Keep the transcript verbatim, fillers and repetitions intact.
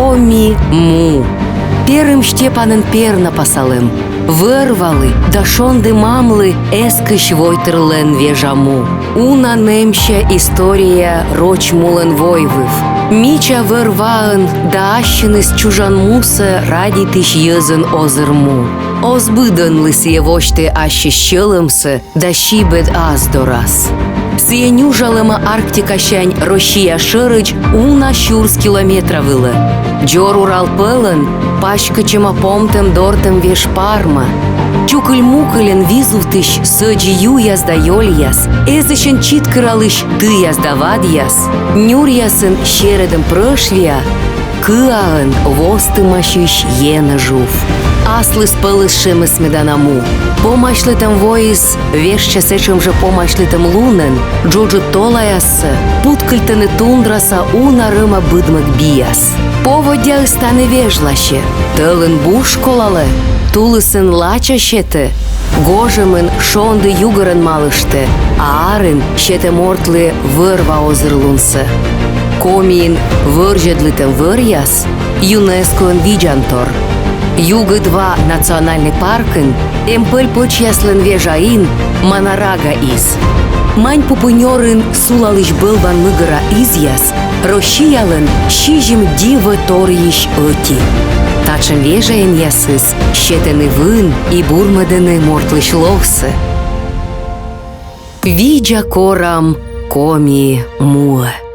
Коми му. Перым Степанӧн пернапасалӧм. Вӧр-валы да шонді мамлы эскысь войтырлӧн вежа му. Уна нэмся история роч мулӧн войвыв. Мича вӧр-ваӧн да ассьыныс чужан мусӧ радейтысь йӧзӧн озыр му. Оз быдӧнлы сійӧ восьтӧ ассьыс сьӧлӧмсӧ да сибӧд ас дорас. Сійӧ нюжалӧма Арктикасянь Россия шӧрӧдз уна сюрс километра вылӧ. Дзор Урал пӧлӧн паськӧдчӧма помтӧм-дортӧм веж парма. Чукыль-мукыльӧн визувтысь сӧдз юяс да ёльяс, эзысьӧн читкыралысь тыяс да вадъяс, нюръясын серӧдӧм прӧшвиа, кыаӧн востымасьысь енэжув. Аслыспӧлӧс шемӧсмӧ да на му. Помасьлытӧм войыс вежсьӧ сэтшӧм жӧ помасьлытӧм лунӧн. Джуджыд толаяссӧ путкыльтӧны тундраса уна рӧма быдмӧг бияс. Поводдяыс тані вежласьӧ. Тӧлын буш колалӧ, тулысын лача сетӧ, гожӧмын шонді югӧрӧн малыштӧ, а арын сетӧ мортлы вӧр-ва озырлунсӧ. Комиын вӧрзьӧдлытӧм вӧръяс — ЮНЕСКО-ын видзантор. Югыд ва национальнӧй паркын эм пӧль-пӧчьяслӧн вежа ин — Манарага из. Маньпупу нёрын сулалысь бӧлван мыгӧра изъяс Россиялӧн сизим дивӧторйысь ӧти. Татшӧм вежа инъясыс сетӧны вын и бурмӧдӧны мортлысь ловсӧ. Видза корам Коми муӧ.